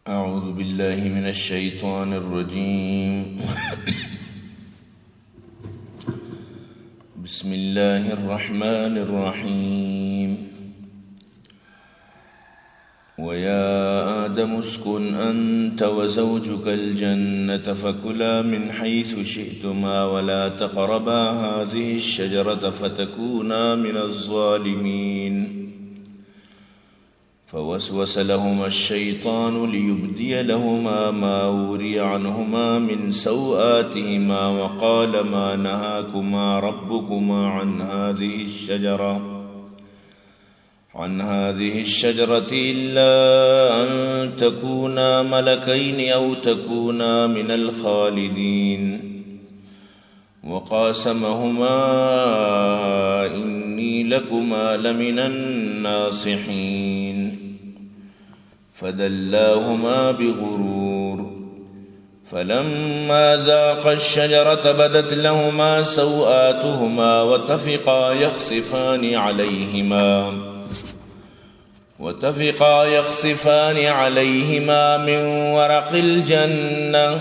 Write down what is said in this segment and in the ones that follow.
أعوذ بالله من الشيطان الرجيم. بسم الله الرحمن الرحيم. ويا آدم اسكن أنت وزوجك الجنة فكلا من حيث شئتما ولا تقربا هذه الشجرة فتكونا من الظالمين. فوسوس لهما الشيطان ليبدي لهما ما وري عنهما من سوآتهما وقال ما نهاكما ربكما عن هذه الشجرة، عن هذه الشجرة إلا أن تكونا ملكين أو تكونا من الخالدين. وقاسمهما إني لكما لمن الناصحين. فدلاهما بغرور. فلما ذاقا الشجرة بدت لهما سوآتهما وطفقا يخصفان عليهما، وطفقا يخصفان عليهما من ورق الجنة،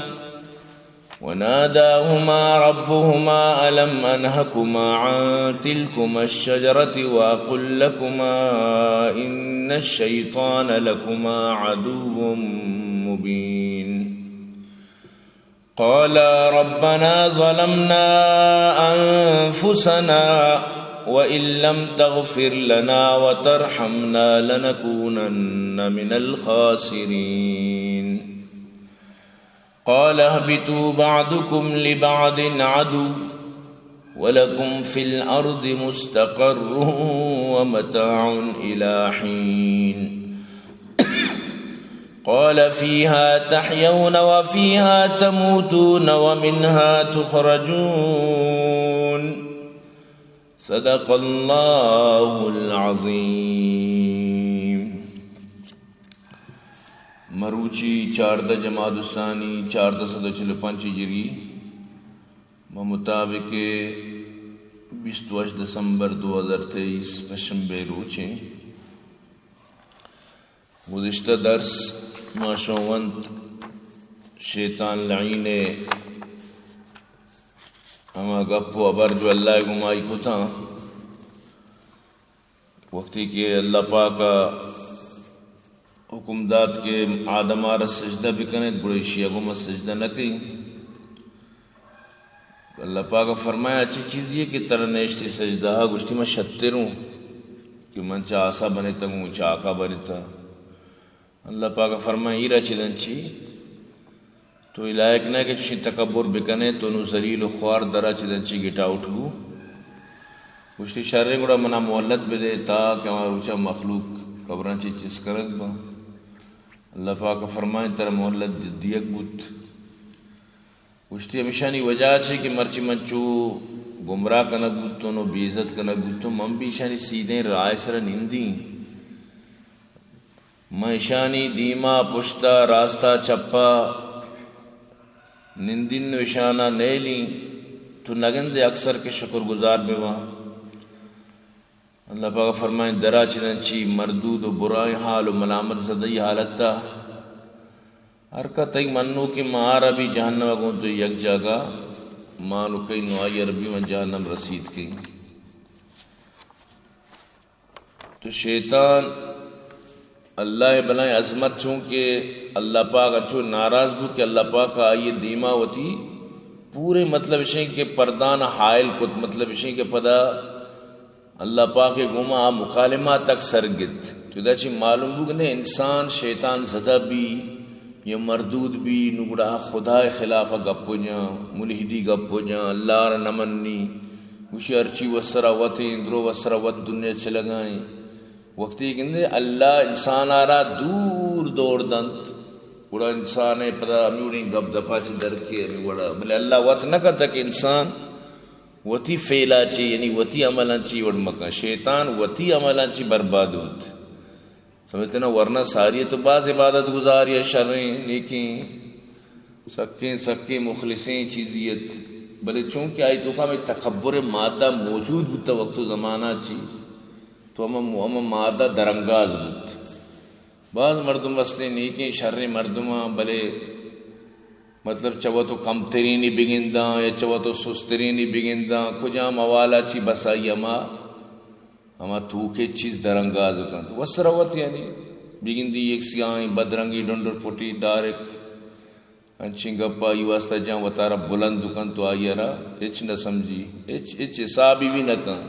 وناداهما ربهما ألم أنهكما عن تلكما الشجرة وأقل لكما إن الشيطان لكما عدو مبين. قالا ربنا ظلمنا أنفسنا وإن لم تغفر لنا وترحمنا لنكونن من الخاسرين. قال اهبطوا بعضكم لبعض عدو ولكم في الأرض مستقر ومتاع إلى حين. قال فيها تحيون وفيها تموتون ومنها تخرجون. صدق الله العظيم. مروچی چاردہ جمادی الثانی، چاردہ سد و چل و پنچ ہجری، بمطابق بیست و ہشت دسمبر دو ہزار تئیس، پشنبے روچیں۔ گزشتہ درس ما شوں ونت شیطان لعین ءِ ہما گپ و ہبر جو اللہ ءَ گوں مائی کتاں۔ وقتی کہ اللہ پاک ءَ حکم دات کہ آدم ءَ را سجدہ بکنیت، گڑا ایشی ءَ گوں ما سجدہ نہ کئیں۔ اللہ پاک ءَ فرمایا، چی چیزی کہ ترا نیشتی سجدہ ءَ؟ گوشتی، من شتر اوں کہ من چہ آسا بنتگ اوں، چہ ہاکا بنتگ۔ اللہ پاک ءَ فرمائیں، ایرا چدن چی؟ تو اے لائق نہ کہ چشیں تکبر بکنے، تو نوں ذلیل و خوار، درا چدن چی گٹ آؤٹ بو۔ گوشتی، شریں، گڑا منا مہلت بدے تا کہ ہما روچا مخلوق قبراں چی چست کنگ باں۔ اللہ پاک ءَ فرمائیں، ترا مہلت دیگ بوت۔ گوشتی، ہمیشانی وجہ چے کہ مرچی من چو گمراہ کنگ بوتوں و بے عزت کنگ بوتوں، من بھی ایشانی سیدھیں راہ ءِ سرا نندیں۔ من ایشانی دیما، پشتا، راستا، چپا نندین و ایشانا نیلیں۔ تو نگندے اکثر کہ شکر گزار بباں۔ اللہ پاک فرمائیں، درا چدن چی مردود و برائیں حال و ملامت زدہی حالتا ہر کا تئی منوکیں مارا بھی جہنم ءَ گوں تو یک جاگہ مان و کئی نو آئی ءَ را بھی من جہنم رسید کئی۔ تو شیطان اللہ ءِ بلائیں عظمت، چونکہ اللہ پاک انچو ناراض بو کہ اللہ پاک ءَ آئی ءِ دیما وتی پورے، مطلب اشیں کہ پردان حائل کت، مطلب اشیں کہ پدا اللہ پاک ءِ گوما آ مکالمہ تک سر گت۔ تو ادا چی معلوم بو کہ انسان شیطان زدہ بی یا مردود بی، نو گڑا خدا ءِ خلاف گپ جاں، ملحدی گپ جاں، اللہ را نہ منی، گوشی ہرچی وسرا وتیں، درو وسرا وت دنیا چلگائیں۔ وقتی گندے اللہ انسان ءَ را دور دور دنت، گڑا انسان ءَ پدا ہمے وڑیں گپ دپا چی در کے ہمے وڑا، بلے اللہ وت نہ کنت کہ انسان وتی فعلا چی، یعنی وتی عملاں چی وڑ مکن۔ شیطان وتی عملاں چی برباد بوت۔ سمجھتے نا، ورنہ ساری تو باز عبادت گزاری، شریں، نیکیں، سکیں، سکیں مخلصیں چیزی ات۔ بلے چونکہ آئی توکا ہمے تکبر مادہ موجود بوتا وقت و زمانہ چی، تو ہما، ہما مادہ درانگاز بوت۔ باز مردم ہستیں نیکیں شریں مردماں، بلے مطلب چہ وتو کمترینی بگنداں یا چہ وتو سسترینی بگنداں، کجام حوالہ چی بس آئی ہما، ہما توکے چیز درانگاز کنت۔ وسروت یعنی بگندی یک سیاہیں بدرنگی ڈنڈر پٹی ڈارک انچیں گپ آئی واسطہ جان وتارا بلند کنت تو آئی را ہچ نہ سمجھی، ہچ، ہچ حسابی بھی نہ کن۔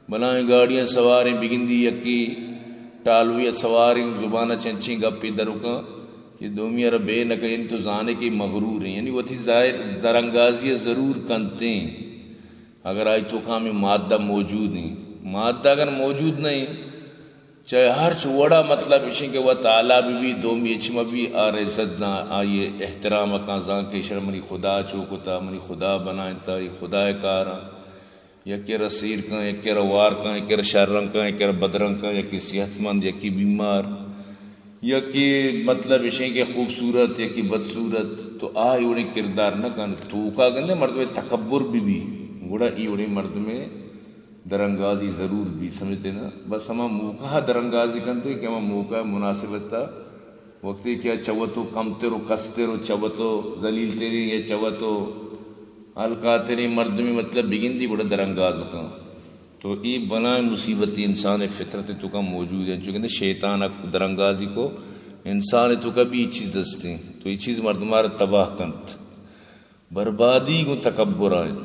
بلائیں گاڑیاں سواریں بگندی یکی ٹالوی سواریں زبان چنچیں گپی درکاں کہ دومی را بے نہ کن تو زانے کہ مغرور ہیں، یعنی وتی ظاہر درانگازی ضرور کنتیں۔ اگر آئی توکا ہمیں مادہ موجود ہیں، مادہ اگر موجود نہیں، چاہے ہرچ وڑا مطلب اشیں کہ وت اعلیٰ بہ بی، دومی ہچ مہ بی، آ را عزت داں، آئی احترام کاں، زان کہ ایشرا منی خدا چو کتا، منی خدا بنائینتا، اے خدا کاراں۔ یکے را سیر کن، یکے را وار کن، یکے را شررنگ کن، یکے را بدرنگ کن، یکے صحت مند، یکے بیمار، یکے مطلب اشیں کہ خوبصورت، یکے بدصورت، تو آ اے وڑیں کردار نہ کن۔ توکا گندے مردمے تکبر بہ بی، گڑا اے وڑیں مردمے درانگازی ضرور بی، سمجھتے نا؟ بس ہما موقع درانگازی کنتے کہ ہما موقع مناسبت تا وقتی کہ چہ وتو کمتر و کستر و چہ وتو ذلیل ترین یا چہ وتو ہلکاترین مردمی مطلب بگندی گڑا درانگاز کن۔ تو ای بلائیں مصیبتی انسان فطرت توکا موجود ہیں، چونکہ شیطان درانگازی کو انسان توکا بھی ای چیز ہستیں، تو ای چیز مردمار تباہ کنت۔ بربادی گوں تکبر آئیں۔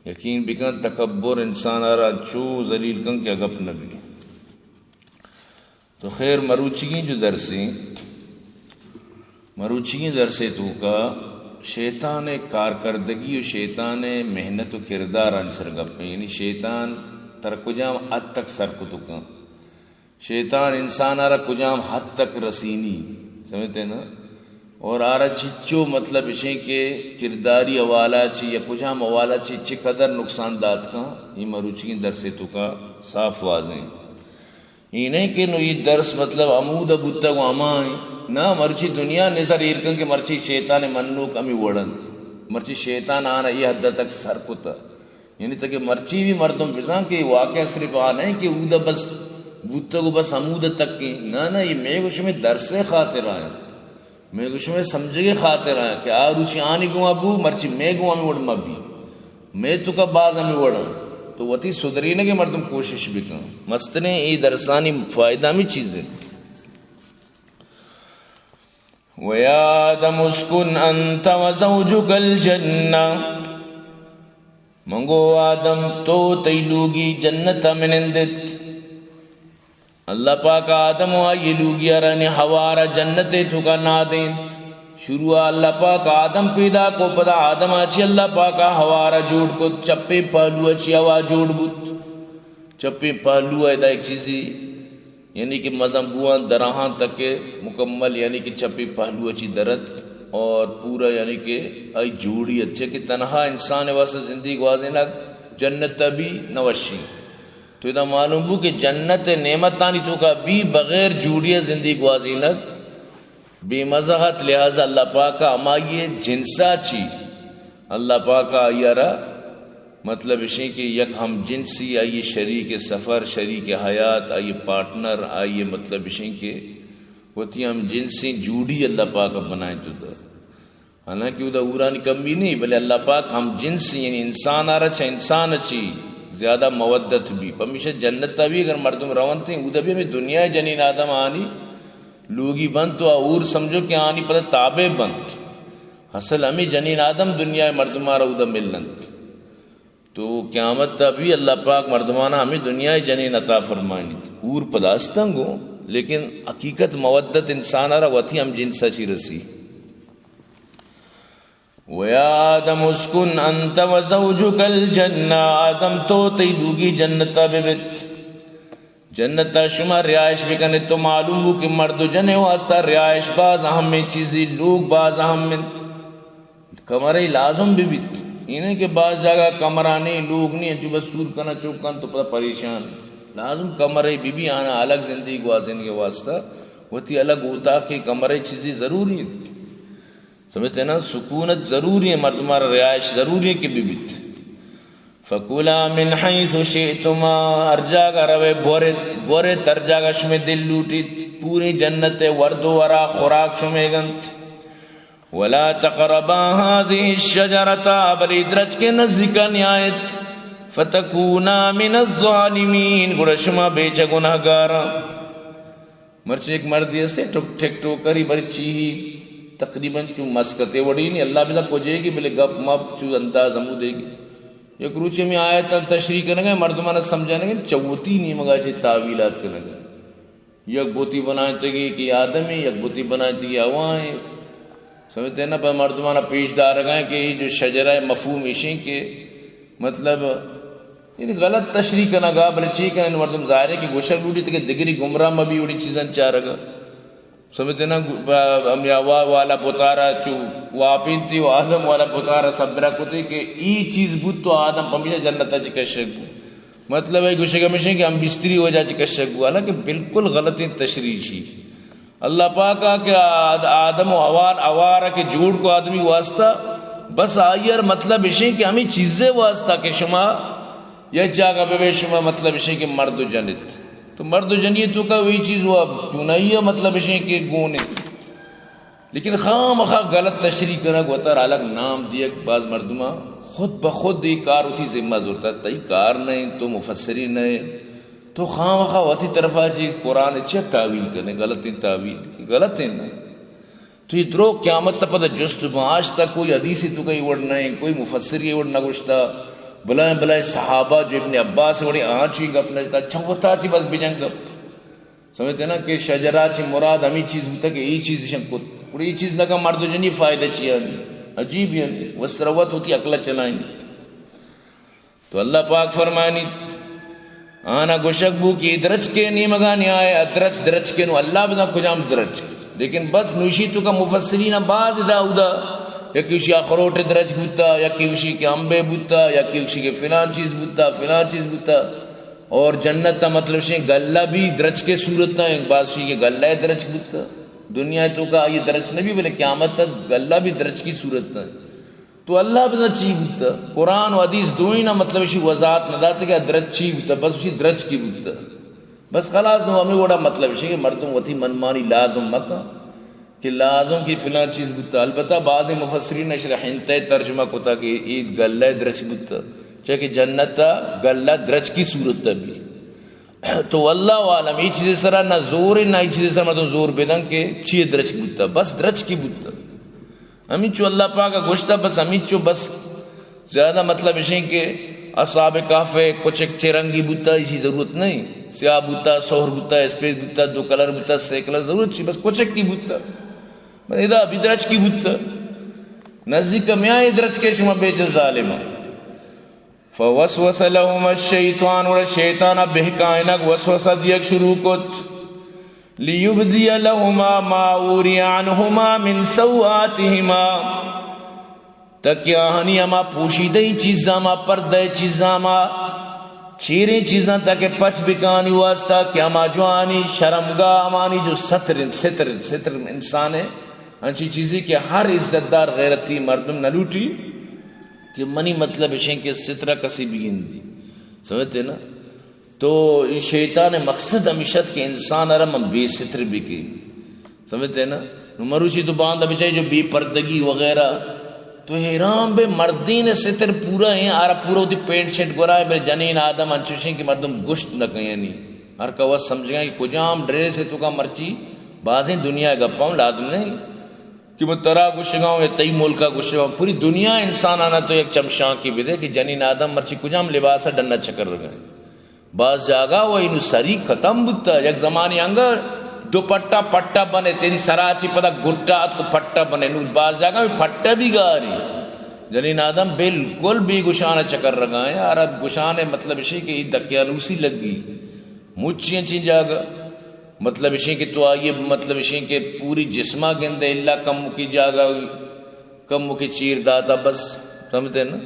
یقین بکن تکبر انسان را چو ذلیل کن کہ گپ نہ بی۔ تو خیر مروچیگیں جو درسیں، مروچیگیں درسے توکا شیطان کارکردگی و شیطان محنت و کردار انچر گپیں، یعنی شیطان تر کجام حد تک سر کتکاں۔ شیطان انسان ء را کجام حد تک رسینی، سمجھتے نا؟ اور آ را چچو مطلب اشیں کہ کرداری حوالہ چی یا کجام حوالہ چی چہ قدر نقصان دات کن، ای مروچی درس توکا صاف واضح ہیں۔ ای نہیں کہ نو ای درس مطلب عمود بوتگ و ہما ہیں۔ نہ، مرچی دنیا نظر ایر کن کہ مرچی شیطان منوک ہمی وڑنت۔ مرچی شیطان آنا ای حد تک سر کتا۔ یعنی تاکہ مرچی بھی مردم بزان کہ واقعہ صرف آ نہیں کہ اود بس بوتگ و بس ہمود تک کی۔ نہ، نہ، یہ میں گوش میں درس خاطر آئیں۔ میں گوش میں سمجھے خاطر آئیں کہ آ روچی آنی گوا بو، مرچی میں گوا میں وڑ ما بی۔ میں تو کا باز ہمیں وڑا۔ تو وتی سدرینگے مردم کوشش بکن۔ مستریں ای درسانی فائدہ ہمیں چیز ہے۔ وَيَا آدَمُ اسْكُنْ أَنْتَ وَزَوْجُكَ الْجَنَّةَ۔ من گو آدم تو تئی لوگی جنت ء منندت۔ اللہ پاک آدم و آئی لوگی ارانی حوارہ جنت توکا نادینت۔ شروع اللہ پاک آدم پیدا کو، پدا آدم آچی اللہ پاک حوارہ جوڑ کت، چپے پہلو چی ہوا جوڑ بوت۔ چپیں پہلو ء ادا ایک چیزی، یعنی کہ مزن بوان دراہاں تک مکمل، یعنی کہ چپیں پہلو چی درت اور پورا، یعنی کہ آئی جوڑی اچھے کہ تنہا انسان واسطہ زندگی گوازینگ جنت ء بھی نوشی۔ تو ادا معلوم بو کہ جنت نعمتانی توکا بھی بغیر جوڑی زندگی گوازینگ بے مزہ ات، لہذا اللہ پاک ء ہمائی جنسا چی، اللہ پاک ء آئی ء را مطلب اشیں کہ یک ہم جنسی، آئی شریک سفر، شریک حیات، آئی پارٹنر، آئی مطلب اشیں کہ وتی ہم جنسیں جوڑی اللہ پاک ء بنائیں تو دا۔ حالانکہ اودا اورانی کمی نہیں، بلے اللہ پاک ہم جنس یعنی انسان آ را چا انسان چی زیادہ مودت بھی۔ پمیشہ جنت ء بھی اگر مردم رونت ہیں، اودا بھی ہمیں دنیا جنین آدم آنی لوگی بنت تو اور سمجھو کہ آنی پدا تابع بنت۔ اصل ہمیں جنین آدم دنیا مردم آ را اودا ملنت۔ تو قیامت ء بھی اللہ پاک مردمانا ہمیں دنیا جنین عطا فرمائنیت۔ اور پدا استنگو، لیکن حقیقت مودت انسان آ را وتی ہم جنس چی رسی۔ وَيَا آدَمُ اسْكُنْ أَنْتَ وَزَوْجُكَ الْجَنَّةَ، آدم تو تئی لوگی جنت ء بہ بت۔ جنت ء شما رہائش بکنت تو معلوم بو کہ مرد و جن واسطہ رہائش باز اہمیں چیزی، لوگ باز اہم انت۔ کمرے لازم بہ بیت۔ اینیں کہ باز جاگہ کمرانی لوگ نہیں، انچو بس سور کنا چوک کن تو پدا پریشان۔ لازم کمرے بہ بی آنا الگ زندگی گوازینگے واسطہ وتی الگ اوتاکے کمرے چیزی ضروری انت۔ سمجھتے نا؟ سکونت ضروری ہے، مردمار رہائش ضروری ہے کہ بہ بیت۔ فَكُلَا مِنْ حَيْثُ شِئْتُمَا، ہر جاگہ روے بورت، ورے تر جاگہ شمے دل لوٹیت، پوری جنت ءِ ورد و ورا خوراک شمے گنت۔ ولا تقربا هذه الشجرة، بلے درچک ءِ نزیکا نیایت۔ فتکونا من الظالمین، گڑا شما بیچ گناہگاراں۔ مرچی یک مردے ہستے ٹک-، ٹک ٹوکری، بلے چی ہی تقریباً چو مسکتے وڑی نی، اللہ بزاں کجے گی، بلے گپ مپ چو انداز ہمودے گی۔ یک روچے ہمے آیتاں تشریح کنگا، مردمانا سمجھانگا، چہ وتی نیمگا چہ تاویلات کنگا۔ یک بتی بنائینتگی کہ آدمے، یک بتی بنائینتگی ہوا ایں۔ سمجھتے نا، پہ مردمانا پیش دارگا ایں کہ اے جو شجرہ ءِ مفہوم ایشیں کہ مطلب، یعنی غلط تشریح کنگا، بلے چی کنن مردم، ظاہر ہے کہ گوشگ لوٹیت کہ دگری گمراہ مبی وڑی چیزاں چارگا۔ سمجھتے نا، ہمے ہوا والا بتارا چو واپینتی و آدم والا بتارا سبرا کتی کہ ای چیز بوت تو آدم پمیشا جنتا چہ کشگ بوت۔ مطلب ہے گوشگ ہمیشیں کہ ہم بستری وجہ چہ کشگ بوت، حالانکہ بالکل غلطیں تشریح شی۔ اللہ پاک ءَ کہ آد-، آدم و حوا، حوا را کہ جوڑ کو آدمی واسطہ، بس آئی ءَ مطلب اشیں کہ ہمیں چیزے واسطہ کہ شما یک جاگہ بہ بے، شما مطلب اشیں کہ مرد و جن ات۔ تو مرد و جنی توکا وہی چیز ہوا چونائی ہے، مطلب اشیں کہ گون ات۔ لیکن خامخا غلط تشریح کنگ، وتارا الگ نام دیگ، بعض مردماں خود بخود یہ کار وتی ذمہ زرتا، تئی کار نہیں، تو مفسری نہیں، تو خامخا وتی طرفا چی قرآن چیا تاویل کنے، غلطیں تاویل، غلطیں نا۔ تو یہ درو قیامت تا پدا جست بن، آج تک کوئی حدیث تو کئی وڑ نہیں، کوئی مفسری وڑ نہ گوشتا، بلائیں بلائیں صحابہ جو ابن عباس وڑے آنچی گپ نہ جتا، چوتا چی بس بجن گپ۔ سمجھتے نا کہ شجرہ چی مراد ہمیں چیز بوتا کہ یہ چیز شن کت۔ اور یہ چیز نہ کا مرد و جنی فائدہ چی ہے؟ عجیب ہے۔ وہ ثروت ہوتی عقل چلائیں۔ تو اللہ پاک فرمانی، آنا گوشگ بو کہ درچکے نیمگا نیائے، درچ، درچکے نو اللہ بزاں کجام درچک۔ لیکن بس نوشی تو کا مفسرین باز دا اودا، یکی وشی اخروٹ درچک بوتا، یکی وشی کہ امبے بوتا، یکی وشی کہ فلان چیز بوتا، فلان چیز بوتا۔ اور جنت تا مطلب شیں گلہ بھی درچکے صورت تا، بعض شی کہ گلہ درچک بوتا۔ دنیا تو کا یہ درچک نبی، بلے قیامت تا گلہ بھی درچکی صورت تا۔ تو اللہ بزاں چی بوتا؟ قرآن و حدیث دوئینا مطلب شی وضاحت نہ داتا کہ درچ چی بوتا، بس شی درچکی بوتا۔ بس خلاص، نو ہمیں وڑا مطلب شی کہ مردم وتی منمانی لازم مکن کہ لازم کہ فلان چیز بوتا۔ البتہ بعض مفسرین اشرا ہنتے ترجمہ کتا کہ عید گلہ درچ بوتا، چاہے کہ جنت تا گلہ درچکی صورت تا بھی۔ تو واللہ عالم، یہ چیز سرا نہ زور ہے، نہ یہ چیز سرا مردم زور بدن کہ چی درچک بوتا، بس درچکی بوتا۔ ہمینچو اللہ پاک ء گوشتا، بس ہمینچو، بس زیادہ مطلب اشیں کہ اصحاب کہف ء کچک چہ رنگی بوتا، ایشی ضرورت نہیں۔ سیاہ بوتا، سہر بوتا، اسپیت بوتا، دو کلر بوتا، سے کلر ضرورت چی، بس کچکی بوتا۔ بس ادا بھی درچکی بوتا۔ نزدیک میاں درچکے شما بیچ ظالم۔ فوسوس لهما الشیطان، وڑا شیطان بہکائنگ وسوسہ دیگ شروع کت۔ لیبدی لهما ما اوری عنهما من سوآتهما، تاکہ آہانی ہما پوشیدہ چیزاں، ہما پردہ چیزاں، ہما چیریں چیزاں تاکہ پچ بکانی واسطہ کہ ہما جو آنی شرمگاہ، ہمانی جو ستر انت، ستر انت، ستر انسان ہے، انچی چیزی کہ ہر عزت دار غیرتی مردم نہ لوٹی کہ منی مطلب اشیں کہ سترہ کسی بگندی۔ سمجھتے نا؟ تو یہ شیطان مقصد ہمیشت کہ انسان ارا من بے ستر بکی۔ سمجھتے نا؟ نو مروچی تو باندا بچائی جو بے پردگی وغیرہ، تو حیران بے مردین ستر پورا ہیں، آرا پورا ہوتی پینٹ شرٹ گورا ہے، بے جنین آدم انچوشیں کہ مردم گشت نہ کہیں۔ ہر کا وس سمجھگا کہ کجام ڈریس ہے تو کا مرچی، بازیں دنیا گپاں لازم نہیں کہ من ترا گشگاں یا تئی ملکا گشگاں، پوری دنیا انسانانا تو یک چمشانکی بدے کہ جنین آدم مرچی کجام لباسا ڈنا چکر رگا۔ باز جاگہ و اینو سری ختم بوتا۔ یک زمانے انگا دوپٹہ پٹہ بنے، تیری سرا چی پدا گٹا ات کو پٹہ بنے۔ نو باز جاگہ میں پٹہ بھی گاری۔ جنین آدم بالکل بے گشان چکر رگا ہیں۔ عرب گشان مطلب اشی کہ ای دقیانوسی لگی۔ مچی انچی جاگہ۔ مطلب اشی کہ تو آئیے، مطلب اشی کہ پوری جسمہ گندے الا کم کی جاگہ، کم کی چیر داتا بس۔ سمجھتے نا؟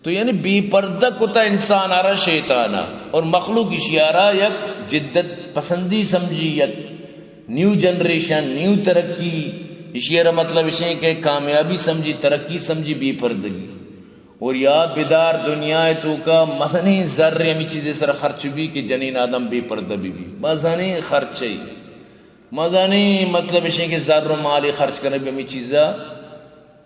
تو یعنی بے پردہ کتا انسان آرا شیطان آ، اور مخلوق اشی آرا یک جدت پسندی سمجھی، یک نیو جنریشن، نیو ترقی، اشی آرا مطلب اشیں کہ کامیابی سمجھی، ترقی سمجھی، بے پردگی۔ اور یاد بدار، دنیا ءِ توکا مزنیں زر ہمے چیزے سر خرچ بی کہ جنین آدم بے پردہ بی بی۔ مزنیں خرچے۔ مزنیں مطلب اشیں کہ زر و مالے خرچ کنگ بی ہمے چیزا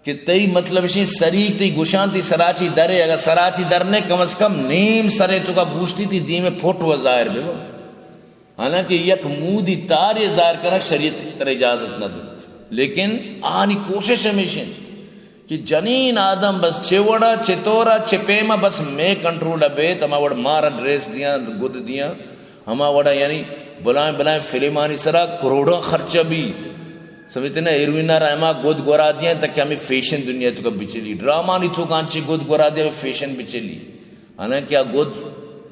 کہ تئی مطلب اشیں سریگ تئی گشان تئی سراچی درے، اگر سراچی در نے، کم از کم نیم سرے توکا بوشتی تئی دیم فوٹو ظاہر بی۔ حالانکہ یک مودی تارے ظاہر کنگ شریعت ترا اجازت نہ دنت، لیکن آنی کوشش ہمیش انت کہ جنین آدم بس چہ وڑا، چہ طورا، چہ پیما بس مئے کنٹرول ءَ بیت، ہما وڑ مارا ڈریس دیاں، گد دیاں، ہما وڑا یعنی بلائیں بلائیں فلمانی سرا کروڑاں خرچہ بی۔ سمجھتے نا، ہیروئن ءَ را ہما گد گورا دیاں تاکہ ہمے فیشن دنیا توکا بچلی، ڈرامانی توکا انچیں گد گورا دیاں فیشن بچلی۔ حالانکہ آ گد